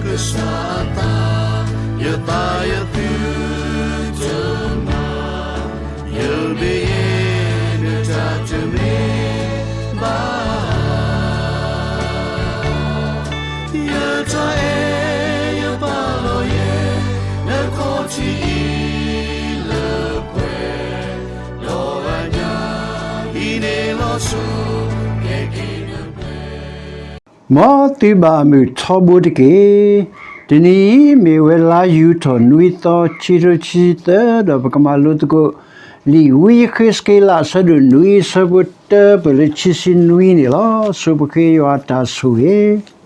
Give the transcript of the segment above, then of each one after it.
ကစၢ်အသး, ယသးယသုတမၤ, ယမ့ၢ်ယဲနတၢ်တမ့ၢ် ဘၣ်, ယတၢ်အဲၣ်ယပာ်လီၤယဲ နခီၣ်ထံးအံၤလၢပှဲၤ, ဒီးအညၣ်အံၤန့ၣ်လီၤဆိ ကဲက့ၤနပှဲၤ. မ်သုဘၣ်မုာ်ထီဘိတက့ၢ်. တနံၤအံၤမ့ၢ်ဝဲလါယူၤထီၣ်နွံသီ ခံကထိခံဆံသၢ ဒီးပကမၤလိသကိး လံာ်ဝံယဃ့းစက့လး အဆၢဒိၣ်နွံ အဆၢဖိတၢ ပၢၢ်လၢခံဆံနွံန့ၣ်လီၤ. ဆိပဃ့ယွၤအတၢ်ဆိၣ်ဂ့ၤ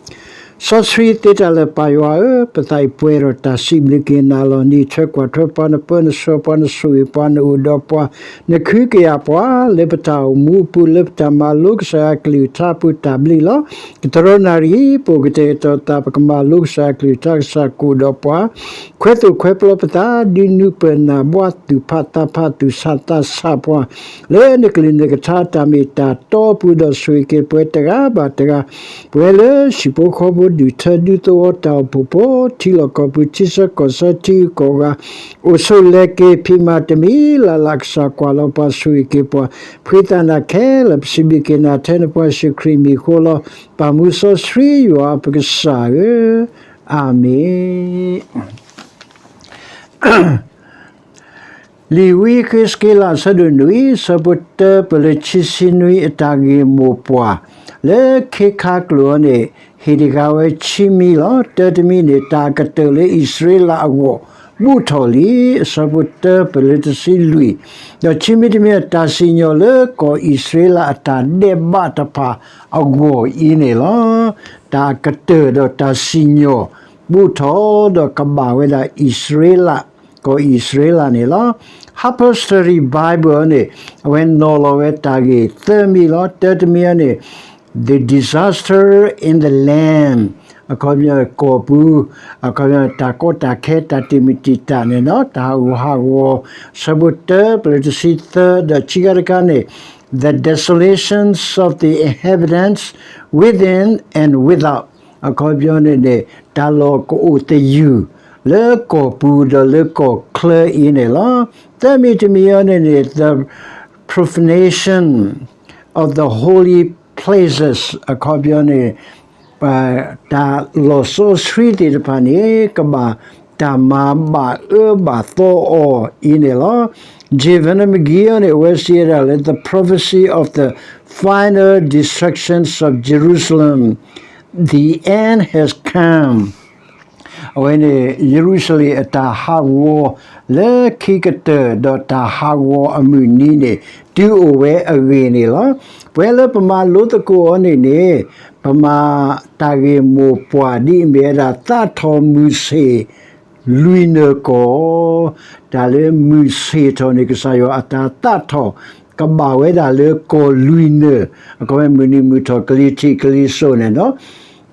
စီဆှံသ့တၢ်လၢာ်ပၢ်ယွၤဧၢ, ပသးအံၤပှဲၤဒီးတၢ်စံးဘျုးက့ၤနၤလီၤ. နအံးထွဲကွၢ်ထွဲပှၤ နပၢနဆှၢပှၤ နဆိၣ်ဂ့ၤပှၤ နအိၣ်ဒီးပှၤ နခုကယာ်ပှၤ လၢပတၢ်အိၣ်မူအပူၤ လၢပတၢ်မၤလိကစၢ်ယွၤအကလုၢ်ကထါအပူၤ တၢ်ဘျုးလီၤ. ကတရီနၣ်ရံၣ် ပအိၣ်ကတဲာ်ကတီၤသး ပကမၤလိကစၢ်ယွၤအကလုၢ်ကထါ ကစၢ်ကအိၣ်ဒီးပှၤ ခွဲသိၣ်ခွဲပျီပသး ဒုးနုာ်ပၢၢ်နၢ်ဘှါ သူၣ်ဖးသးဖး သူၣ်ဆးသးဆးပှၤ လၢနကလုၢ်နကထါတၢ်မ့ၢ်တၢ်တီအပူၤ ဒီးဆိၣ်ဂ့ၤက့ၤပှၤတဂၤဘၣ်တဂၤ ပဝဲလၢဟံၣ်ဖိဃီဖိ ဒူၣ်ထၢဒူသဝီ တၢ်အိၣ်ဖှိၣ်ဖိ ထံလီၢ်ကီၢ်ပူၤ ထံဆၢကီၢ်ဆၢ ထံဂုၤကီၢ်ဂၤ အိၣ်ဆိးလဲၤက့ၤ ဖံးမၤတမံၤလၢ်လၢ် ကစၢ်ကွၢ်လီၤပှၤ ဆိၣ်ဂ့ၤက့ၤပှၤ ဖှံသးနၤခဲလၢာ် ပစံးဘျုးက့ၤနၤထဲနဖိယ့ၣ်ၡူးခရံာ်မံၤအဃိလီၤ. ပၢ်မူစီဆှံယွၤပကစၢ်ဧၢ, အၤမ့ၣ်. လံာ်ဝံယဃ့းစက့လး အဆၢဒိၣ်နွံ အဆၢဖိတၢ ပၢၢ်လၢခံဆံနွံ အတၢ်ဂ့ၢ်မိၢ်ပှၢ် လၢခ့ခါကျိာ်အံၤန့ၣ် ဟ့ၣ်တဂၤဝဲခံမံၤလီၤ. တၢတမံၤန့ၣ် တၢ်ကတၢၢ်လၢအံၣ်စရ့လးအဂီၢ် ဘူးထီၣ်လံ. အဆၢဖိတၢ ပၢၢ်လၢတဆံလွံၢ်, ဒီးခံမံၤတမံၤ တၢ်စံၣ်ညီၣ်လၢကီၢ်အံၣ်စရ့လးအတၢ်ဒဲးဘးတဖၣ်အဂီၢ်အံၤန့ၣ်လီၤ. တၢ်ကတၢၢ်ဒီးတၢ်စံၣ်ညီၣ် ဘူးထီၣ်ဒီးကဘၣ်ဝဲဒၣ်အံၣ်စရ့လး ကီၢ်အံၣ်စရ့လးန့ၣ်လီၤ. Harper Study Bible န့ၣ် အဝဲနီၤလီၤဝဲတၢ်ဂ့ၢ်သၢမံၤလီၤ. တၢတမံၤန့ၣ် The Disaster in the Land အခီပညီ ကီၢ်ပူၤ အခီပညီ တၢ်ကီတၢ်ခဲ တၢ်တံာ်မုၢ်တံာ်တာ်န့ၣ်လီၤ. တၢ်ဟးဂူာ်ဟးဂီၤ အဆၢဖိတၢ ပၢၢ်လၢတဆံသၢ ဒီးခံခါတခါန့ၣ် The Desolations of the Inhabitants Within and Without အခီပညီန့ၣ်န့ၣ် တၢ်လီၢ်ကအိၣ်သယုၢ် လၢကီၢ်ပူၤဒီးလၢကီၢ်ချၢအံၤန့ၣ်လီၤ. သၢမံၤတမံၤအံၤန့ၣ်န့ၣ် The Profanation of the Holy Places အခီပညီန့ၣ် တၢ်လီၢ်စီဆှံသ့ၣ်တဖၣ်န့ၣ် ကဘၣ်တၢ်မၤဘၣ်အၢဘၣ်သီအီၤအံၤန့ၣ်လီၤ. J Vernon McGee န့ၣ် အဝဲစံးဝဲဒၣ်လၢ The Prophecy of the Final Destructions of Jerusalem, The End Has Come အဝဲန့ၣ် ယရူၤၡလ့ၣ်အတၢ်ဟးဂီၤ လၢခံကတၢၢ်ဒီးတၢ်ဟးဂီၤအမုၢ်နံၤန့ၣ် တုၤအိၣ်ဝဲအဂ့ၢ်န့ၣ်လီၤ. ပဝဲလၢပမၤလိသကိးအီၤန့ၣ်န့ၣ် ပမၤတၢ်ဂ့ၢ်မိၢ်ပှၢ်ဒ်အမ့ၢ်ဝဲဒၣ် သးထီၣ်မုၢ်ဆ့ၣ် လွံၢ်နၢၤကီၢ်, တၢ်လၢမုၢ်ဆ့ၣ်ထီၣ်န့ၣ် ကစၢ်ယွၤအတၢ်သးထီၣ် ကဘၣ်ဝဲဒၣ်လၢကီၢ်လွံၢ်နၢၤ, အခီပညီမုၢ်နံၤမုၢ်ထီၣ် ကလံၤထံးကလံၤစိးန့ၣ်လီၤ.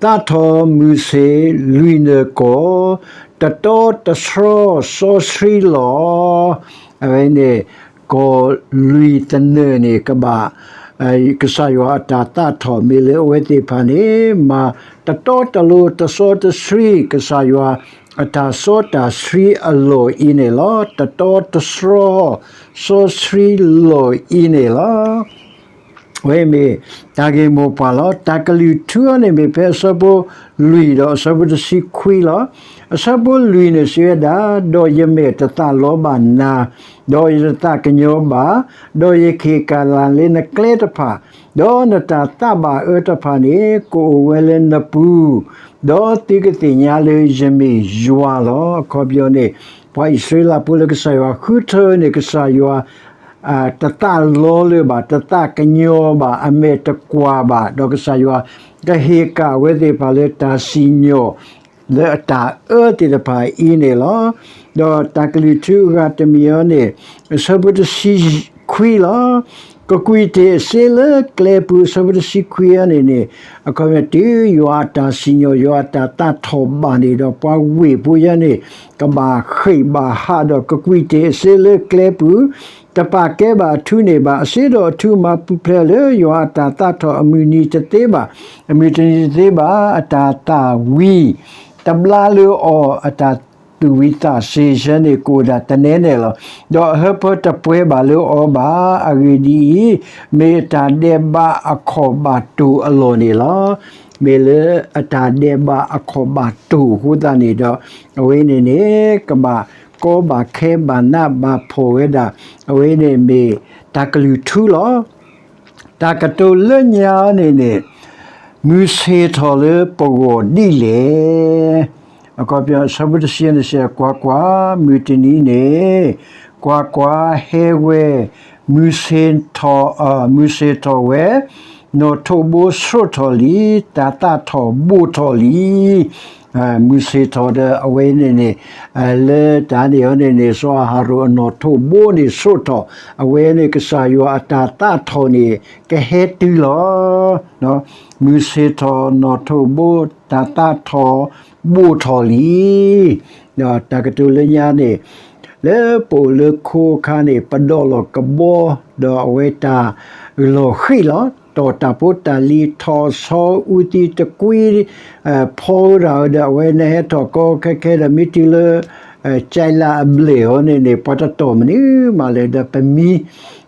သးထီၣ်မုၢ်ဆ့ၣ်လွံၢ်နၢၤကီၢ်, တတီတတြီစီဆှံလီၤ. အဝဲန့ၣ် ကီၢ်လွံၢ်သနၢၣ်န့ၣ် ကဘၣ် ကစၢ်ယွၤအတၢ်သးထီၣ်မ့ၢ်လၢအဝဲသ့ၣ်တဖၣ်န့ၣ် မၤတတီတလိၤတစီတဆှံ ကစၢ်ယွၤအတၢ်စီတၢ်ဆှံအလီၢ်အံၤန့ၣ်လီၤ. တတီတတြီ စီဆှံလီၢ်အံၤန့ၣ်လီၤ. အဝဲမ့ၢ်တၢ်ဂ့ၢ်မိၢ်ပှၢ်လီၤ. တၢ်ကလုၢ်ထူအံၤန့ၣ်မ့ၢ်ဖဲအဆၢဖိလွံၢ် ဒီးအဆၢဖိတဆံခွံလီၤ. အဆၢဖိလွံၢ်န့ၣ်စံးဝဲဒၣ်, ဒီးယမဲာ်တသးလီဘၣ်နၤ, ဒီးယတသးကညီၤဘၣ်, ဒီးယကဟ့ၣ်ကၣ်လၢ်လၢနကျဲတဖၣ်, ဒီးနတၢ်သးဘၣ်အၢတဖၣ်န့ၣ် ကအိၣ်ဝဲလၢနပူၤ, ဒီးသုကသ့ၣ်ညါလၢယမ့ၢ်ယွၤလီၤ. အခီပညီန့ၣ် ပှၤအံၣ်စရ့လးဖိလၢကစၢ်ယွၤဃုထၢန့ၣ် ကစၢ်ယွၤ တသးလီလၢၤဘၣ်, တသးကညီၤဘၣ်, အမဲာ်တကွၢ်ဘၣ်, ဒီးကစၢ်ယွၤကဟ့ၣ်ကၣ်ဝဲသ့ၣ်တဖၣ်လၢတၢ်စံၣ်ညီၣ် လၢအတၢ်အၢသ့ၣ်တဖၣ်အံၤန့ၣ်လီၤ. ဒီးတၢ်ကလုၢ်ထူအဂၤတမံၤအံၤန့ၣ် အဆၢဖိတဆံခွံလီၤ. ကကွံာ်တ့ၢ်အစ့လၢကျဲပူၤ အဆၢဖိတဆံခွံအံၤန့ၣ်န့ၣ် အခီပညီတုၤယွၤအတၢ်စံၣ်ညီၣ် ယွၤအတၢ်သးထီၣ်ဘၣ်န့ၣ်ဒီး ပှၤဝ့ၢ်ဖိယဲန့ၣ် ကဘၣ်ဃ့ၢ်ဘၣ်ဟးဒီး ကကွံာ်တ့ၢ်အစ့လၢကျဲပူၤ တပာ်ကဲဘၣ်အထူန့ၣ်ဘၣ်, အစ့ဒီးအထူမၤပူၤဖျဲးလၢယွၤအတၢ်သးထီၣ်အမုၢ်နံၤတသ့ဘၣ်, အမုၢ်တနံၤတသ့ဘၣ်, အတၢ်သၣ်ဝံၤ တဘျါလၢအီၤအတၢ်သူၣ်ဝံၤသးစ့ၤဆၢန့ၣ် ကအိၣ်ဒၣ်တနဲနဲလီၤ. ဒီးအဟၢဖၢတပှဲၤဘၣ်လၢအီၤဘၣ်. အဂ့ၢ်ဒ်အံၤ, မ့ၢ်အတၢ်ဒဲးဘးအခီၣ်ဘၣ်တိၢ်အလီၢ်န့ၣ်လီၤ. မ့ၢ်လၢအတၢ်ဒဲးဘးအခီၣ်ဘၣ်တိၢ်အဃိသတးန့ၣ်ဒီး အဝဲန့ၣ်န့ၣ် ကဘၣ်ကီဘၣ်ခဲဘၣ်နးဘၣ်ဖှီၣ်ဝဲဒၣ်, အဝဲန့ၣ်မ့ၢ်တၢ်ကလုၢ်ထူလီၤ. တၢ်ကတိၤလၢညါန့ၣ်န့ၣ်, မုၢ်ဆ့ၣ်ထီၣ်လၢပဂီၢ်ဒ်လဲၣ်. အခီပညီ အဆၢဖိတဆံန့ၣ်စံး, ကွၢ်ကွၢ်, မုၢ်တနံၤန့ၣ်, ကွၢ်ကွၢ်, ဟဲဝဲ, မုၢ်ဆ့ၣ်ထီၣ်, မုၢ်ဆ့ၣ်ထီၣ်ဝဲ, နီၣ်ထိးဘိဆှိးထီၣ်လံ, တၢ်သးထီၣ်ဘိၣ်ထီၣ်လံ. မုၢ်ဆ့ၣ်ထီၣ်ဒီးအဝဲန့ၣ်န့ၣ်, လၢတၢ်န့ၣ်အီၤန့ၣ်န့ၣ် စီၤအၤဟရိၣ်အနီၣ်ထိးဘိန့ၣ်ဆှိးထီၣ်, အဝဲန့ၣ်ကစၢ်ယွၤအတၢ်သးထီၣ်န့ၣ် ကဟဲတုၤလီၤ. မုၢ်ဆ့ၣ်ထီၣ်နီၣ်ထိးဘိ တၢ်သးထီၣ်ဘိၣ်ထီၣ်လံ. ဒီးတၢ်ကတိၤလၢညါန့ၣ်, လၢပအိၣ်လၢခိအခါန့ၣ် ပဒိးလီၤကဘီ, ဒီးအဝဲတၢ်လီၢ်ဃံးလီၤ. တီၢ်တၢ်ဖိတၢ်လံၤထီၣ်ဆီအူသံတကွံ, ဖီဝဲဒၣ်ဒီး အဝဲန့ၣ်ဟဲထီၣ်ကီခဲခဲဒီး မ့ၢ်တုၤလၢ ကၠဲးလးအဘျဲၣ်အီၤန့ၣ်န့ၣ် ပှၤတတီၢ်မနုၤမးလဲၣ်ဒီးပမံ,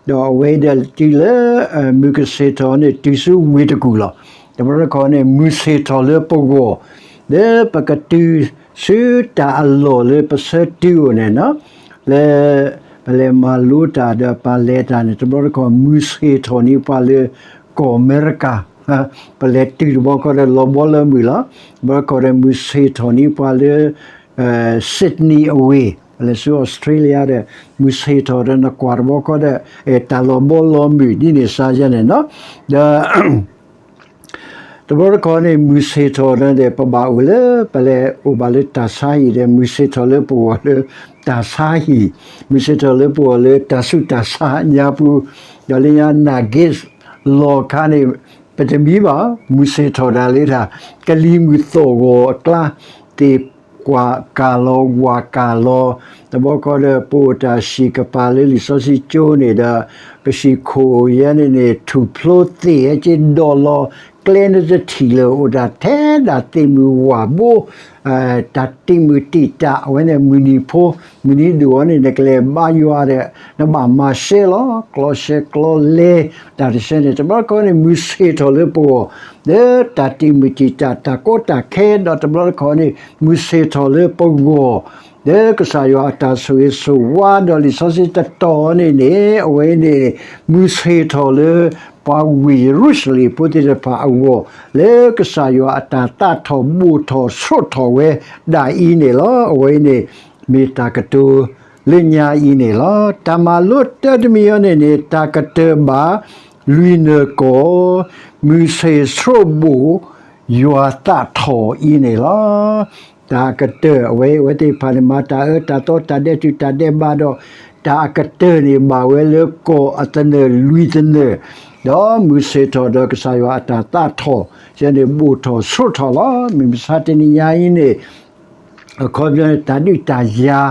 ဒီးအဝဲဒီးတုၤလၢ မုၢ်ကဆ့ၣ်ထီၣ်န့ၣ် တုၤဆူဝ့ၢ်တကူၣ်လီၤ. တဘျီတခီၣ်န့ၣ် မုၢ်ဆ့ၣ်ထီၣ်လၢပဂီၢ်, လၢပကတုၤဆူတၢ်အလီၢ်လၢပဆၢတုၤအိၣ်န့ၣ်, လၢပလဲၤမၤလိတၢ်ဒီးပလဲၤတၢ်န့ၣ် တဘျီတခီၣ် မုၢ်ဆ့ၣ်ထီၣ်န့ၢ်ပှၤလၢ ကီၢ်အမဲရကၤ, ပလဲၤတုၤတဘျီခီဒီးလီၤဘီလီၤမုၢ်လီၤ. တဘျီတခီၣ်ဒီး မုၢ်ဆ့ၣ်ထီၣ်န့ၢ်ပှၤလၢ Sydney အဝ့ၢ်, ပလဲၤဆူ Australia ဒီး မုၢ်ဆ့ၣ်ထီၣ်ဒီးနကွၢ်တဘျီခီဒီး တၢ်လီၤဘီလီၤမုၢ်ဒ်န့ၣ်စါယဲန့ၣ်နီၤ. ဒီး တဘျီတခီၣ်န့ၣ် မုၢ်ဆ့ၣ်ထီၣ်ဒီး ပဘၣ်အိၣ်လၢ ပလဲၤအိၣ်ဘၣ်လၢတၢ်ဆါဟံၣ်ဒီး မုၢ်ဆ့ၣ်ထီၣ်လၢပဂီၢ်လၢတၢ်ဆါဟံၣ်, မုၢ်ဆ့ၣ်ထီၣ်လၢပဂီၢ်လၢတၢ်ဆူးတၢ်ဆါညါပူၤ, ဒီးလၢညါ နာ်က့ လီၤခါန့ၣ် ပတမံဘၣ်, မုၢ်ဆ့ၣ်ထီၣ်ဒၣ်လၢတၢ် ကလံၤမုၢ်သီၣ်ဂီၤအကျါ, သ့ၣ်ကွၢ်ကၢ်လီၤ ဝၢ်ကၢ်လီၤ, တဘျီခီဒီး ပအိၣ်တၢ်ဆံးကပၤလၢလံာ်စီဆှံကၠိန့ၣ်ဒီး ပဟံၣ်ခိၣ်ယဲန့ၣ်န့ၣ် ထူၣ်ဖျိသ့ၣ်ဟဲက့ၤဒီးလီၤ, ကျဲန့ၣ်တထံၣ်လၢၤ အိၣ်ဒၣ်ထဲဒၣ်သ့ၣ်မုၢ်ဝၣ်ဘိ တၢ်တံာ်မုၢ်တံာ်တာ် အဝဲန့ၣ်မုၢ်နံၤဖိ, မုၢ်နံၤဒိၣ်အီၤန့ၣ် နကလဲၤဘါယွၤဒီး နဘၣ်မၤရှဲလီၤ, ကျီရှဲကျီလဲၤ တၢ်တဆၢန့ၣ် တဘျီတခီၣ်န့ၣ် မုၢ်ဆ့ၣ်ထီၣ်လၢပဂီၢ်, လၢတၢ်တံာ်မုၢ်တံာ်တာ် တၢ်ကီတၢ်ခဲ ဒီးတဘျီတခီၣ်န့ၣ် မုၢ်ဆ့ၣ်ထီၣ်လၢပဂီၢ်, လၢကစၢ်ယွၤအတၢ်ဆိၣ်ဂ့ၤဆိၣ်ဝါ ဒီးလံာ်စီဆှံတတီၤန့ၣ်န့ၣ် အဝဲန့ၣ် မုၢ်ဆ့ၣ်ထီၣ်လၢ ပှၤဝ့ၢ်ယရူၤၡလ့ၣ်ဖိသ့ၣ်တဖၣ်အဂီၢ်, လၢကစၢ်ယွၤအတၢ်သးထီၣ်ဘိၣ်ထီၣ်ဆှိးထီၣ်ဝဲဒၣ်အံၤန့ၣ်လီၤ. အဝဲန့ၣ် မ့ၢ်တၢ်ကတိၤလၢညါအံၤန့ၣ်လီၤ. တၢ်မၤလိတၢတမံၤအံၤန့ၣ်န့ၣ် တၢ်ကတၢၢ်ဘၣ်လွံၢ်နၢၤကီၢ်, မုၢ်ဆ့ၣ်ဆှိးဘိၣ် ယွၤသးထီၣ်အံၤန့ၣ်လီၤ. တၢ်အကတၢၢ် အဝဲ အဝဲသ့ၣ်တဖၣ်န့ၣ် မၤတၢ်အၢတၢ်သီ တၢ်ဒဲးတူၢ်တၢ်ဒဲးဘးဒီး တၢ်အကတၢၢ်န့ၣ် ဘၣ်ဝဲလၢကီၢ်အသနၢၣ်လွံၢ်သနၢၣ်, ဒီးမုၢ်ဆ့ၣ်ထီၣ်ဒီးကစၢ်ယွၤအတၢ်သးထီၣ် ယဲန့ၣ်ဘိၣ်ထီၣ်ဆှိးထီၣ်လီၤ. မုၢ်မဆါတနံၤညါအံၤန့ၣ် အခီပညီန့ၣ် တၢ်ဒုးတၢ်ယၤ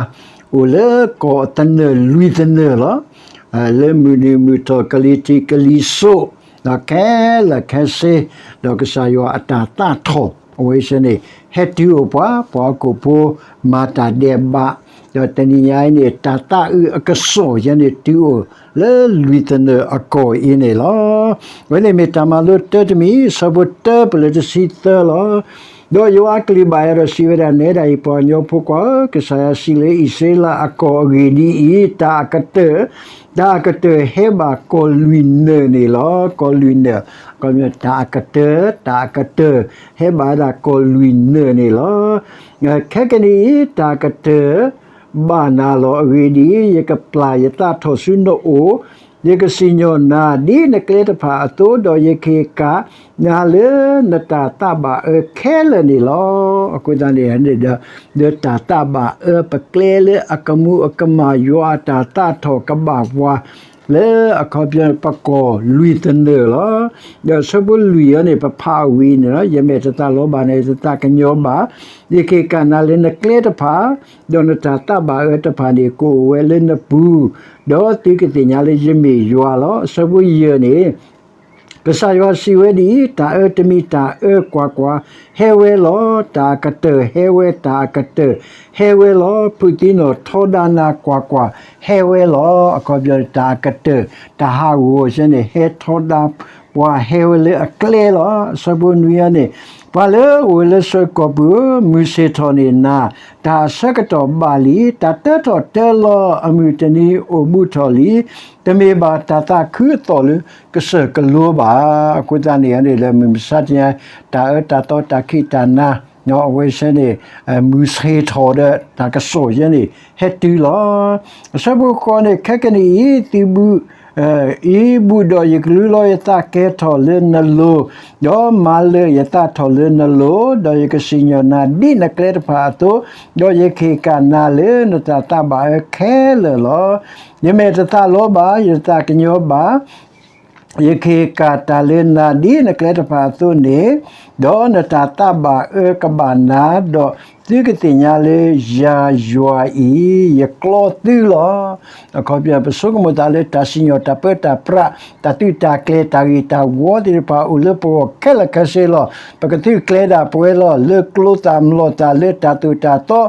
အိၣ်လၢကီၢ်အသနၢၣ်လွံၢ်သနၢၣ်လီၤ. လၢမုၢ်နုာ်မုၢ်ထီၣ် ကလံၤထံးကလံၤစိး ဒီးခဲလၢာ်ခဲဆ့ ဒီးကစၢ်ယွၤအတၢ်သးထီၣ် အဝဲစ့ၢ်န့ၣ် ဟဲတုၤအိၣ်ပှၤ ပှၤဟီၣ်ခိၣ်ဖိ မၤတၢ်ဒဲးဘး, ဒီးတနံၤညါအံၤန့ၣ် တၢ်သးအုးအကစီၣ်ယဲန့ၣ် တုၤအိၣ်လၢလွံၢ်သနၢၣ်အကီၢ်အံၤန့ၣ်လီၤ. အဝဲန့ၣ်မ့ၢ်တၢ်မၤလိတၢတမံၤ အဆၢဖိတၢပလၢတဆံသၢလီၤ. ဒီးယွၤအကလုၢ်ဘၣ်ယၤဒီးစံးဝဲဒၣ်, နဲဒၣ်အံၤ ပှၤကညီဖိခွါဧၢ, ကစၢ်ယွၤစံးလၢအံၣ်စရ့လးအကီၢ်အဂ့ၢ်ဒ်အံၤ, တၢ်အကတၢၢ်, တၢ်အကတၢၢ်ဟဲဘၣ်ကီၢ်လွံၢ်နၢၣ်န့ၣ်လီၤ. ကီၢ်လွံၢ်နၢၣ်, တၢ်အကတၢၢ်, တၢ်အကတၢၢ် ဟဲဘၣ်ဝဲဒၣ်ကီၢ်လွံၢ်နၢၣ်န့ၣ်လီၤ. ခဲကနံၣ်အံၤ တၢ်ကတၢၢ်ဘၣ်နၤလီၤ. အဂ့ၢ်ဒ်အံၤ, ယကပျၢ်ယသးထီၣ်ဆူနအိၣ်, ယကစံၣ်ညီၣ်နၤဒ်နကျဲတဖၣ်အသိး, ဒီးယကဟ့ၣ်ကၣ်နၤလၢနတၢ်သးဘၣ်အၢခဲလၢာ်န့ၣ်လီၤ. အဃိသတးန့ၣ်ဒီး လၢတၢ်သးဘၣ်အၢ ပကျဲလၢအကမူးအကမၣ် ယွၤအတၢ်သးထီၣ်ကဘၣ်ပှၤ လၢအခီပညီပကီၢ်လွံၢ်သနၢၣ်လီၤ. ဒီးအဆၢဖိလွံၢ်အံၤန့ၣ် ပဖးအဝံၤန့ၣ်လီၤ. ယမဲာ်တသးလီၤဘၣ်န့ၣ် ယသးကညီၤဘၣ်, ယကဟ့ၣ်ကၣ်နၤလၢနကျဲတဖၣ်, ဒီးနတၢ်သးဘၣ်အၢတဖၣ်န့ၣ် ကအိၣ်ဝဲလၢနပူၤ, ဒီးသုကသ့ၣ်ညါလၢယမ့ၢ်ယွၤလီၤ. အဆၢဖိယဲၢ်န့ၣ် ကစၢ်ယွၤစံးဝဲဒ်အံၤ, တၢ်အၢတမံၤတၢ်အၢကွၢ်ကွၢ်, ဟဲဝဲလီၤ. တၢ်အကတၢၢ်ဟဲဝဲ, တၢ်အကတၢၢ်ဟဲဝဲလီၤ. ဖုၣ်သံနီၣ်ထီဒါနၤကွၢ်ကွၢ်, ဟဲဝဲလီၤ. အခီပညီန့ၣ် တၢ်အကတၢၢ် တၢ်ဟးဂီၤဆၢန့ၣ် ဟဲထီဒါပှၤဟဲဝဲလၢအကျဲလီၤ. အဆၢဖိနွံအံၤန့ၣ်, ပှၤလၢအအိၣ်ဝဲလၢစီၤကီၢ်ပူၤဧၢ, မုၢ်ဆ့ၣ်ထီၣ်န့ၢ်နၤ, တၢ်အဆၢကတီၢ်ဘၣ်လံ, တၢ်တၢထီၣ်တၢလီၤအမုၢ်တနံၤအိၣ်ဘူးထီၣ်လံ. တမ့ၢ်ဘၣ်တၢ်သးခုအသီၣ်လၢကစၢၢ်ကလိဘၣ်. အဃိသတးန့ၣ်န့ၣ် လၢမုၢ်မဆါတနံၤ တၢ်အၢတၢ်သီတၢ်ခံးတၢ်နၤ အဝဲဆၢန့ၣ် မုၢ်ဆ့ၣ်ထီၣ်ဒီးတၢ်ကစီၣ်ယဲန့ၣ် ဟဲတုၤလီၤ. အဆၢဖိဃိးန့ၣ်, ခဲကနံၣ်အံၤ သုးဘူး အံၤဘူးဒီးယကလူလီၤယသးကဲထီၣ်လၢနလိၤ, ဒီးမၤလၢာ်ယသးထီၣ်လၢနလိၤ, ဒီးယကစံၣ်ညီၣ်နၤဒ်နကျဲတဖၣ်အသိး, ဒီးယကဟ့ၣ်ကၣ်နၤလၢနတၢ်သးဘၣ်အၢခဲလၢာ်လီၤ. ယမဲာ်တသးလီၤဘၣ်, ယတသးကညီၤဘၣ်, ယကဟ့ၣ်ကၣ်တၢ်လၢနၤဒ်နကျဲတဖၣ်အသိးန့ၣ်, ဒီးနတၢ်သးဘၣ်အၢကဘၣ်နၤ, ဒီးသုကသ့ၣ်ညါလၢယၤယွၤအံၤ ယကျီသုလီၤ. အခီပညီ ပဆိကမိၣ်သးလၢတၢ်စံၣ်ညီၣ်တၢ်ပၢတၢ်ပြး တၢ်သုးတၢ်ကျဲၤတၢ်ဂ့ၢ်တၢ်ဝီသ့ၣ်တဖၣ်အိၣ်လၢပဂီၢ်ခဲလၢာ်ခဲဆ့လီၤ. ပကသုးကျဲၤဒၣ်ပဝဲလီၤ လၢကျိသၣ်မျိာ်သၣ် လၢတၢ်သိၣ်တၢ်သီ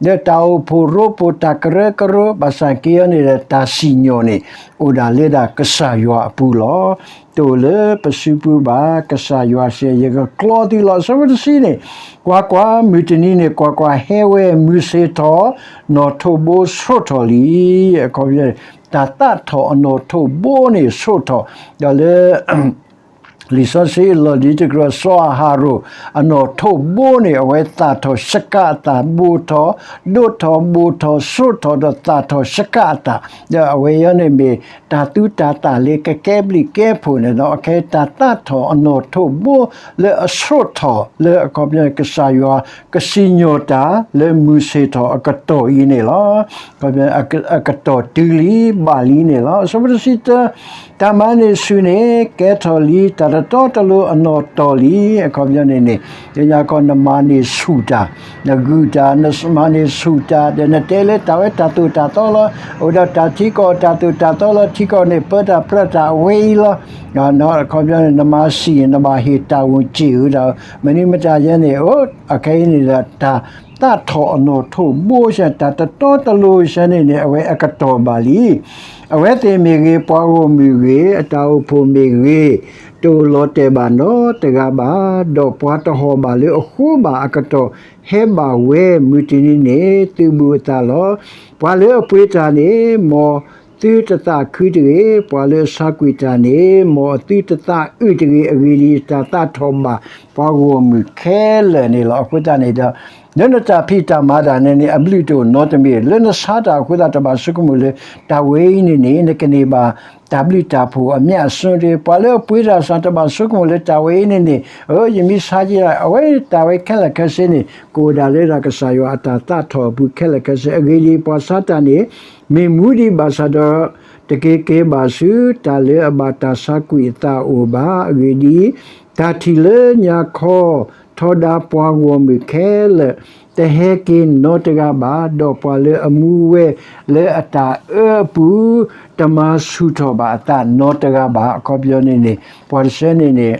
လၢတၢ်အိၣ်ဖှိၣ်ရိဖှိၣ်တၢ်ကရၢကရိ ဘၣ်ဆၣ်က့ၤအီၤန့ၣ်ဒီး တၢ်စံၣ်ညီၣ်န့ၣ် အိၣ်ဒၣ်လၢဒၣ်ကစၢ်ယွၤအပူၤလီၤ. တအိၣ်လၢပစုပူၤဘၣ်, ကစၢ်ယွၤစံး ယကကျီသုလီၤ. အဆၢဖိတဆံန့ၣ်, ကွၢ်ကွၢ်, မုၢ်တနံၤန့ၣ် ကွၢ်ကွၢ်, ဟဲဝဲမုၢ်ဆ့ၣ်ထီၣ်, နီၣ်ထိးဘိဆှိးထီၣ်လံ. အခီပညီ တၢ်သးထီၣ်အနီၣ်ထိးဘိန့ၣ်ဆှိးထီၣ်, ဒီးလၢ လံာ်စီဆှံအလီၢ်လံၤတကရၢၢ် စီၤအၤဟရိၣ် အနီၣ်ထိးဘိန့ၣ် အဝဲသၣ်ထီၣ်ဆကးအသၣ် ဘိၣ်ထီၣ်, ဒိၣ်ထီၣ်ဘိၣ်ထီၣ် ဆှိးထီၣ်ဒီးသၣ်ထီၣ်ဆကးအသၣ်, ဒီးအဝဲအံၤန့ၣ်မ့ၢ် တၢ်သူတၢ်သၣ်လၢကကဲဘျုးကဲဖှိၣ်န့ၣ်လီၤ. အခဲအံၤတၢ်သးထီၣ်အနီၣ်ထိးဘိလၢအဆှိးထီၣ်လၢအခီပညီန့ၣ် ကစၢ်ယွၤကစံၣ်ညီၣ်တၢ်လၢမုၢ်ဆ့ၣ်ထီၣ်အကတီၢ်အံၤန့ၣ်လီၤ. အကတီၢ်တုၤလံဘၣ်လံန့ၣ်လီၤ. အဆၢဖိတဆံတၢ, တၢ်မၤန့ၢ်ဆူၣ်န့ၣ် ကဲထီၣ်လံ, တၢ်တတီတလိၤအနီၣ်တီၢ်လံ. အခီပညီန့ၣ်န့ၣ် လၢညါခီနမၤန့ၢ်ဆူၣ်တၢ်, နဂုာ်တၢ်, နမၤန့ၢ်ဆူၣ်တၢ်, ဒီးနတဲလၢတၢ်ဝဲတၢ်သိၣ်တၢ်သီလီၤ. အိၣ်ဒီးတၢ်ထံကီၢ်တၢ်သိၣ်တၢ်သီလီၤ. ထံကီၢ်န့ၣ် ပၢတၢ်ပြးတၢ်အဝဲအံၤလီၤ. အခီပညီန့ၣ် နမၤစံၣ်န့ၣ် နဘၣ်ဟ့ၣ်တၢ်ဝံၤစ့ၢ်ဧိၤဒီး မနုၤမတၤယဲန့ၣ် အိၣ် အခဲအံၤန့ၣ်ဒီး တၢ်သးထီၣ်အနီၣ်ထိးဘိဆၢ တၢ်တတီတလိၤဆၢန့ၣ်န့ၣ် အဝဲအကတီၢ်ဘၣ်လံ. အဝဲသ့ၣ်မ့ၢ်ဂ့ၤ, ပှၤဂီၢ်မုၢ်ဂ့ၤ, အတၢ်အိၣ်ဖှိၣ်မ့ၢ်ဂ့ၤ, တအိၣ်လီၤတဲာ်ဘၣ်နီတဂၤဘၣ်, ဒီးပှၤတဟီၣ်ဘၣ်လၢအဃိဘၣ်. အကတီၢ်ဟဲဘၣ်ဝဲ မုၢ်တနံၤန့ၣ် သုးဘူးအသးလီၤ. ပှၤလၢအပှ့ၤတၢ်န့ၣ် မ်သုတသးခုတဂ့ၤ, ပှၤလၢအဆါကွံာ်တၢ်န့ၣ် မ်အသုတသးအုးတဂ့ၤ. အဂ့ၢ်ဒ်အံၤ, တၢ်သးထီၣ်ဘၣ်ပှၤဂီၢ်မုၢ်ခဲလၢာ်န့ၣ်လီၤ. အဃိသတးန့ၣ်ဒီး လၢနတၢ်ဖံးတၢ်မၤတၢ်န့ၣ်န့ၣ် အဘျုးတအိၣ်နီတမံၤ, လၢနဆါတၢ်အဃိသတး တဘၣ်ဆိကမိၣ်လၢ တၢ်ဝဲအံၤန့ၣ်န့ၣ် နကန့ၢ်ဘၣ်တၢ်ဘျုးတၢ်ဖှိၣ်အမျးအစွန်းတဂ့ၤ. ပှၤလၢအပှ့ၤတၢ်စ့ၢ် တဘၣ်ဆိကမိၣ်လၢတၢ်ဝဲအံၤန့ၣ်န့ၣ် အၢ ယမ့ၢ်ဆါက့ၤ အဝဲတၢ်ဝဲခဲလၢာ်ခဲဆ့န့ၣ် ကအိၣ်ဒၣ်လၢဒၣ်ကစၢ်ယွၤအတၢ်သးထီၣ်အပူၤခဲလၢာ်ခဲဆ့. အဂ့ၢ်ဒ်အံၤ, ပှၤဆါတၢ်န့ၣ် မ့ၢ်မူဒံးဘၣ်ဆၣ်ဒီး တက့ၤက့ၤဘၣ်ဆူတၢ်လၢအဘၣ်တၢ်ဆါကွံာ်အသးအအိၣ်ဘၣ်. အဂ့ၢ်ဒ်အံၤ, တၢ်ထံၣ်လၢညါခီ ထီဒါပှၤဂီၢ်မုၢ်ခဲလၢာ် တဟဲက့ၤနီတဂၤဘၣ်, ဒီးပှၤလၢအမူဝဲလၢအတၢ်အၢအပူၤ တမၤဆူၣ်ထီၣ်ဘၣ်အသးနီတဂၤဘၣ်. အခီပညီန့ၣ်န့ၣ် ပှၤတဆၢန့ၣ်န့ၣ်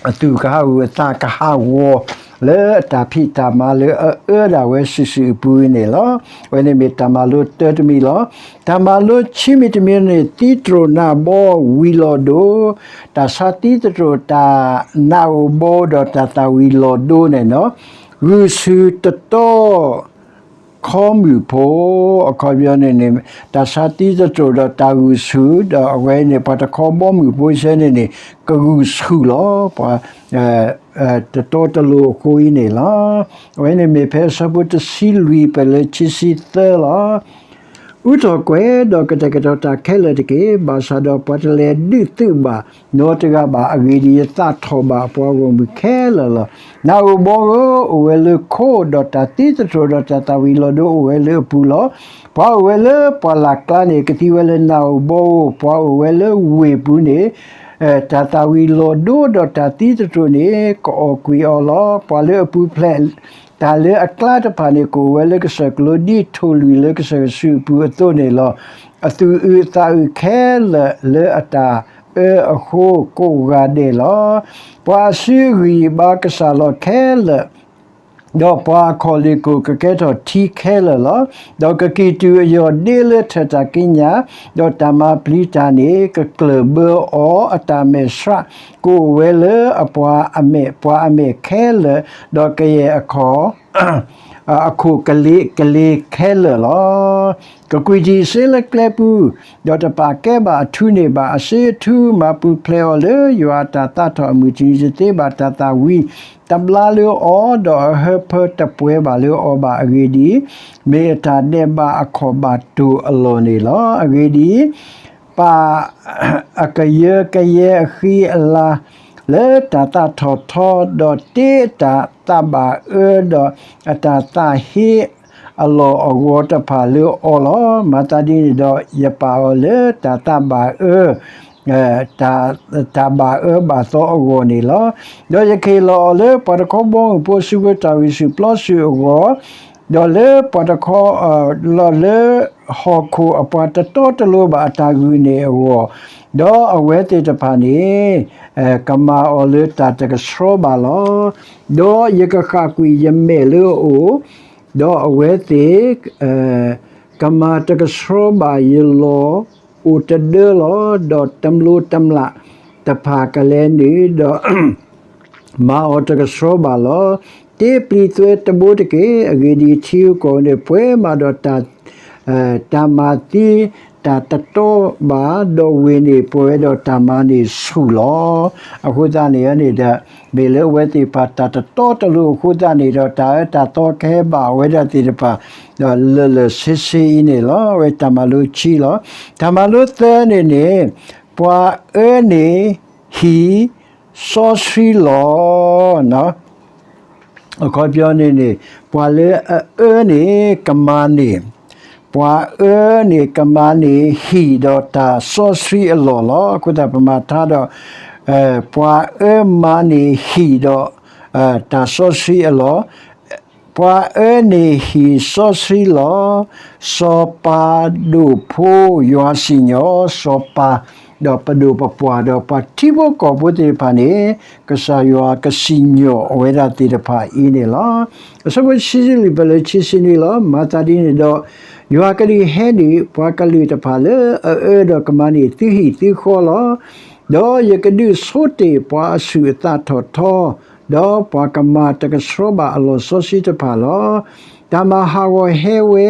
အသူၣ်ကဟးဂီၤအသးကဟးဂီၤ လၢတၢ်ဖံးတၢ်မၤလၢအအၢဒၣ်ဝဲစုာ်စုာ်အပူၤန့ၣ်လီၤ. အဝဲန့ၣ်မ့ၢ်တၢ်မၤလိတၢတမံၤလီၤ. တၢ်မၤလိခံမံၤတမံၤန့ၣ် သံတြိာ်နးဘီဝံၤလီၤဒိ တၢ်ဆါသံသတြိာ် တၢ်နးဧိၤဘီဧိၤဒီးတၢ်သၣ်ဝံၤလီၤဒိန့ၣ်လီၤ. ဂုာ်ဆူၣ်တတီ ခီမုၢ်ဖိ အခီပညီန့ၣ်န့ၣ် တၢ်ဆါသံသတြိာ်ဒီးတၢ်ဂုာ်ဆူၣ် ဒီးအဝဲန့ၣ် ပှၤတခီဘီမုၢ်ဖိဆၢန့ၣ်န့ၣ် ကဂုာ်ဆူၣ်လီၤ. ပှၤ တတီတလိၤအဃိအံၤန့ၣ်လီၤ. အဝဲန့ၣ်မ့ၢ်ဖဲအဆၢဖိတဆံလွံၢ် ပလၢခံဆံသၢလီၤ. အူထီၣ်ကွဲၤဒီးကတဲာ်ကတီၤတၢ်ခဲလၢာ်တက့ၢ်. ဘၣ်ဆၣ်ဒီးပှၤတလဲၤဒုးသုးဘၣ် နီတဂၤဘၣ်. အဂ့ၢ်ဒ်အံၤ, ယသးထီၣ်ဘၣ်ပှၤဂီၢ်မုၢ်ခဲလၢာ်လီၤ. နးဧိၤဘီဧိၤ အိၣ်ဝဲလၢခိ ဒီးတၢ်သံသတြိာ်ဒီးတၢ်သၣ်ဝံၤလီၤဒိ အိၣ်ဝဲလၢအပူၤလီၤ. ပှၤအိၣ်ဝဲလၢပှၢ်လၢ်ကျါန့ၣ် ကသံဝဲလၢနးဧိၤဘီဧိၤ, ပှၤအိၣ်ဝဲလၢဝ့ၢ်ပူၤန့ၣ် တၢ်သၣ်ဝံၤလီၤဒိဒီးတၢ်သံသတြိာ်န့ၣ် ကအီၣ်ကွံာ်အီၤလီၤ. ပှၤလၢအပူၤဖျဲး တၢ်လၢအကျါတဖၣ်န့ၣ် ကအိၣ်ဝဲလၢကစၢၢ်ကလိ ဒ်ထိၣ်လွံၢ်လၢကစၢၢ်စုးအပူၤအသိးန့ၣ်လီၤ. အသူၣ်အုးအသးအုးခဲလၢာ်လၢအတၢ် အၢအဃိကိးဂၤဒဲးလီၤ. ပှၤအစုအဂံၢ်ဘါကစၢ်လီၤခဲလၢာ်, ဒီးပှၤအခီၣ်လ့ၣ်ခိၣ်ကကဲထီၣ်ထံခဲလၢာ်လီၤ. ဒီးကကံၢ်တူာ်အယီၢ်ဒ့လၢထၢၣ်တၢ်ကံးညာ်, ဒီးတၢ်မၤပျံၤတၢ်န့ၣ် ကကျၢၢ်ဘၢအီၤ, အတၢ်မဲာ်ဆှးကအိၣ်ဝဲလၢအပှၤအမဲာ်, ပှၤအမဲာ်ခဲလၢာ်, ဒီးကယဲၢ်အခီၣ် အခိၣ်ကလ့ကလ့ခဲလၢာ်လီၤ. ကကွံာ်တံၢ်စ့လၢကျဲပူၤ, ဒီးတပာ်ကဲဘၣ်အထူန့ၢ်ဘၣ်, အစ့အထူမၤပူၤဖျဲးအီၤလၢယွၤအတၢ်သးထီၣ်အမုၢ်တနံၤတသ့ဘၣ်, တၢ်သၣ်ဝံၤတဘျါလၢအီၤ, ဒီးအဟၢဖၢတပှဲၤဘၣ်လၢအီၤဘၣ်. အဂ့ၢ်ဒ်အံၤ, မ့ၢ်အတၢ်ဒဲးဘးအခီၣ်ဘၣ်တိၢ်အလီၢ်န့ၣ်လီၤ. အဂ့ၢ်ဒ်အံၤ, ပာ်အကယၢကယဲအဃံအလၤလၢတၢ်သးထီၣ်ထီ, ဒီးတ့အတၢ်သးဘၣ်အၢ, ဒီးအတၢ်သးဟ့အလီၢ်အဂီၤတဖၣ်လၢအီၤလီၤ. မၤသးဒ်န့ၣ်ဒီး ယပာ်အီၤလၢတၢ်သးဘၣ်အၢ, တၢ်ဘၣ်အၢဘၣ်သီအဂီၢ်န့ၣ်လီၤ. ဒီးယကဟ့ၣ်လီၤအီၤလၢပှၤတခီဘီမုၢ်ဖိအစုပူၤ တၢ်ဂံၢ်ဆူၣ်ပျီဆူၣ်အဂီၢ်, ဒီးလၢပှၤတခီ လီၤလၢဟီၣ်ခိၣ်အပှၤတတီတလိၤဘၣ်အတၢ်ဂုာ်န့ၣ်အဂီၢ်, ဒီးအဝဲသ့ၣ်တဖၣ်န့ၣ် ကမၤအီၤလၢတၢ်တကဆှီဘၣ်လီၤ. ဒီးယကဃၣ်ကွံာ်ယမဲာ်လၢအအိၣ်, ဒီးအဝဲသ့ၣ် ကမၤတကဆှီဘၣ်ယလီၢ်အိၣ်တဒၢလီၤ. ဒီးတမျိးတမျာ်တဖၣ်ကလဲၤနုာ်, ဒီးမၤအီၤတကဆှီဘၣ်လီၤ. တ့ပျံၤသွဲတဘိတက့ၢ်. အဂ့ၢ်ဒ်အံၤ, ထံဧိၤကီၢ်ဧိၤန့ၣ် ပှဲၤမးဒီး တၢ်မၤသံတၢ်တတီဘၣ်, ဒီးဝ့ၢ်န့ၣ်ပှဲၤဝဲဒီးတၢ်မၤန့ၢ်ဆူၣ်လီၤ. အဃိသတးန့ၣ်န့ၣ်ဒီး မ့ၢ်လၢအဝဲသ့ၣ်တဖၣ်တၢ်တတီတလိၤအဃိသတးန့ၣ်ဒီး တၢ်အၢတၢ်သီကဟဲဘၣ်ဝဲဒၣ်သ့ၣ်တဖၣ် ဒီးလၢာ်လၢာ်ဆ့ဆ့အံၤန့ၣ်လီၤ. အဝဲတၢ်မၤလိခံလီၤ. တၢ်မၤလိသၢန့ၣ်န့ၣ်, ပှၤအၢန့ၣ်ဟံၣ်စီဆှံလီၤ. အခီပညီန့ၣ်န့ၣ် ပှၤလၢအအၢန့ၣ်ကမၤန့ၢ်, ပှၤအၢန့ၣ်ကမၤန့ၢ်ဟံၣ်ဒီးတၢ်စီဆှံအလီၢ်လီၤ. အဃိသတးပမၤထါဒီး ပှၤအၢမၤန့ၢ်ဟံၣ်ဒီး တၢ်စီဆှံအလီၢ်, ပှၤအၢန့ၢ်ဟံၣ်စီဆှံလီၤ. စီၤပၤဒိၣ်ဖိယွၤစံၣ်ညီၣ်, စီၤပၤ ဒီးပဒိၣ်ပပှၢ်ဒီးပှၤထံဖိကီၢ်ဖိသ့ၣ်တဖၣ်န့ၣ် ကစၢ်ယွၤကစံၣ်ညီၣ်အဝဲဒၣ်သ့ၣ်တဖၣ်အံၤန့ၣ်လီၤ. အဆၢဖိတဆံလွံၢ်ပၢၢ်လၢခံဆံနွံလီၤ. မၤသးဒ်န့ၣ်ဒီး ယွၤကဒုးဟဲနုာ်ပှၤကလုာ်တဖၣ်လၢအအၢဒီးကမၤန့ၢ်သုဟံၣ်သုဃီလီၤ. ဒီးယကဒုးဆိတ့ၢ်ပှၤအဆူၣ်အသးထီၣ်ထီ, ဒီးပှၤကမၤတကဆှီဘၣ်အလီၢ်စီဆှံတဖၣ်လီၤ. တၢ်မၤဟးဂီၤဟဲဝဲ,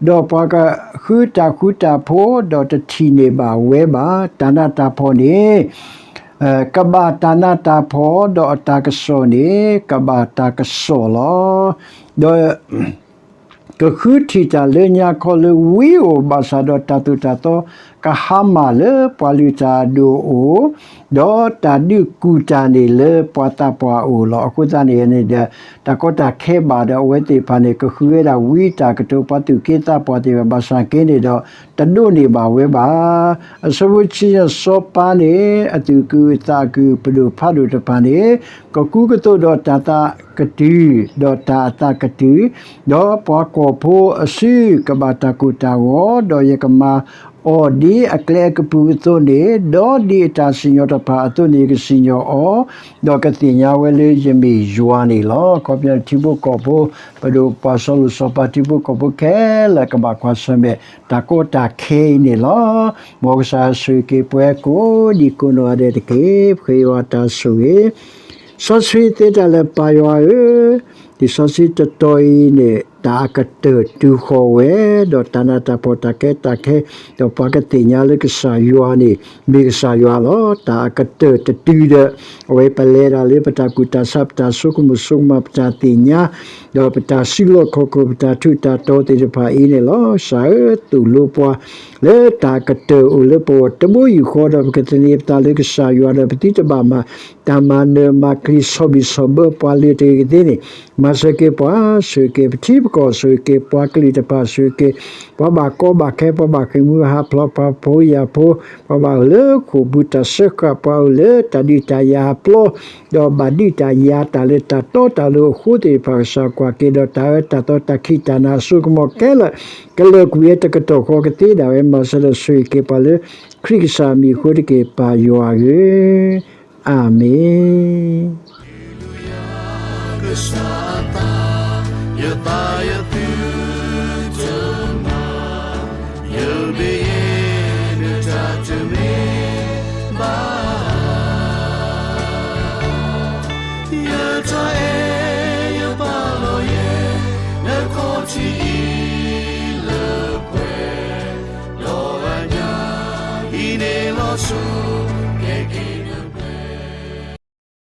ဒီးပှၤကဃုတၢ်ဃူတၢ်ဖိး, ဒီးတထံၣ်န့ၢ်ဘၣ်ဝဲဘၣ်. တၢ်နးတၢ်ဖှီၣ်န့ၣ် ကဘၣ်တၢ်နးတၢ်ဖှီၣ်, ဒီးအတၢ်ကစီၣ်န့ၣ် ကဘၣ်တၢ်ကစီၣ်လီၤ. ဒီး ကဃုထံၣ်တၢ်လၢညါခီလၢဝံဧိၤ, ဘၣ်ဆၣ်ဒီးတၢ်သိၣ်တၢ်သီကဟါမၢ်လၢပှၤလုၢ်တၢ်အဒိၣ်အအိၣ်, ဒီးတၢ်ဒုးကူၣ်တၢ်န့ၣ်လၢပှၤသးပှၢ်အအိၣ်လီၤ. အဃိသတးန့ၣ်န့ၣ်ဒီး တၢ်ကီတၢ်ခဲဘၣ်ဒီး အဝဲသ့ၣ်တဖၣ်န့ၣ် ကဃုဝဲဒၣ်ဝံတၢ်ကတိၤ ပှၤသူၣ်က့သးပှၢ်သ့ၣ်တဖၣ် ဘၣ်ဆၣ်က့န့ၣ်ဒီး တဒိးန့ၢ်ဘၣ်ဝဲဘၣ်. အဆၢဖိတဆံယဲၢ် စီၤပၤန့ၣ် အသူၣ်အကုၢ်အသးအကုၢ် ပဒိၣ်ဖးဒိၣ်တဖၣ်န့ၣ် ကကူကသိးဒီးတၢ်သးကတုၤ, ဒီးတၢ်အသးကတုၤ, ဒီးပှၤကွီၢ်ဖိအစုကဘၣ်တၢ်ကိၢ်တၢ်ဂီၤ, ဒီးယကမၤအီၤဒ်အကျဲအကပူၤအသိးန့ၣ်, ဒီးဒ်အတၢ်စံၣ်ညီၣ်တဖၣ်အသိးန့ၣ် ယကစံၣ်ညီၣ်အီၤ, ဒီးကသ့ၣ်ညါဝဲလၢယမ့ၢ်ယွၤန့ၣ်လီၤ. အခီပညီထံဖိကီၢ်ဖိ ပဒိၣ်ပှၤစီၤလိၤစီၤပၤ ထံဖိကီၢ်ဖိခဲလၢာ် ကဘၣ်ကွၢ်ဆၢၣ်မဲာ် တၢ်ကီတၢ်ခဲအံၤန့ၣ်လီၤ. မ်ကစၢ်ဆိၣ်ဂ့ၤက့ၤပှၤကိးဒံကိးနီၢ်ဂၤဒဲးတက့ၢ်. ပဃ့ယွၤတၢ်ဆိၣ်ဂ့ၤ, စီဆှံသ့တၢ်လၢပၢ်ယွၤဧၢ, လံာ်စီဆှံတတီၤအံၤန့ၣ် တၢ်အကတၢၢ်တုၤဃီၤဝဲ, ဒီးတၢ်နးတၢ်ဖှီၣ် တၢ်ကဲတၢ်ခဲ, ဒီးပှၤကသ့ၣ်ညါလၢကစၢ်ယွၤန့ၣ် မ့ၢ်ကစၢ်ယွၤလီၤ. တၢ်အကတၢၢ်တတုၤဒီး အဝဲပလဲၤဒၣ်လၢပတၢ်ကူၣ်တၢ်ဆး ပတၢ်ဆိကမိၣ်ဆိကမး ပတၢ်သ့ၣ်ညါ, ဒီးပတၢ်စုလီၢ်ခီၣ်ခိၣ် ပတၢ်ထူးတၢ်တီၤသ့ၣ်တဖၣ်အံၤန့ၣ်လီၤ. ကစၢ်ဧၢ, သိၣ်လိပှၤ လၢတၢ်ကတၢၢ်အိၣ်လၢပဂီၢ်တဘိယူၢ်ဃီ, ဒီးပကသန့ၤပသးလၢကစၢ်ယွၤ, ဒီးပသုတဘၣ်မၤတၢ်မၤနၢၤမၤချံ ဆီၣ်ဘံၣ်ဆီၣ်ဘၢပှၤလၢတဂ့ၤကသ့န့ၣ်, မၤစၢၤက့ၤပှၤ, ဆိၣ်ဂ့ၤက့ၤပထံ ကီၢ်ဆိၣ်ဂ့ၤက့ၤ ပှၤကလုာ်တဖၣ်ဆိၣ်ဂ့ၤက့ၤ, ပှၤဘၣ်ကီဘၣ်ခဲ ပှၤဘၣ်ဃ့ၢ်မှံဟးဖျိး ပှၤဖိယာ်ဖိ, ပှၤဘၣ်အိၣ်လၢဃိာ်ပူၤ တၢ်စၢဃာ် ပှၤအိၣ်လၢတၢ်ဒုးတၢ်ယၤအပျီ, ဒီးဘၣ်ဒုးတၢ်ယၤတၢ်လၢတၢ်တီတၢ်လိၤအဃိသ့ၣ်တဖၣ် ကစၢ်ကွၢ်က့ၤဒီး တၢ်အၢတၢ်သီ တၢ်ခံးတၢ်နၤ အစိကမီၤခဲလၢာ် ကလၢာ်ကွံာ်ဝဲတကတီၢ်ဃီကသ့ဒၣ်ဝဲ မၤစၢၤဒီးဆိၣ်ဂ့ၤက့ၤပှၤလၢ ခရံာ်ကစၢ်အမံၤအဃိတက့ၢ် ပၢ်ယွၤဧၢ, အၤမ့ၣ်. ကစၢ်အသး ယသးယသုတမၤ, ယမ့ၢ်ယဲ နတၢ်တမ့ၢ်ဘၣ်. ယတၢ်အဲၣ်ယပာ်လီၤယဲ နခီၣ်ထံးအံၤလၢပှဲၤ, ဒီးအညၣ်အံၤန့ၣ်လီၤဆီ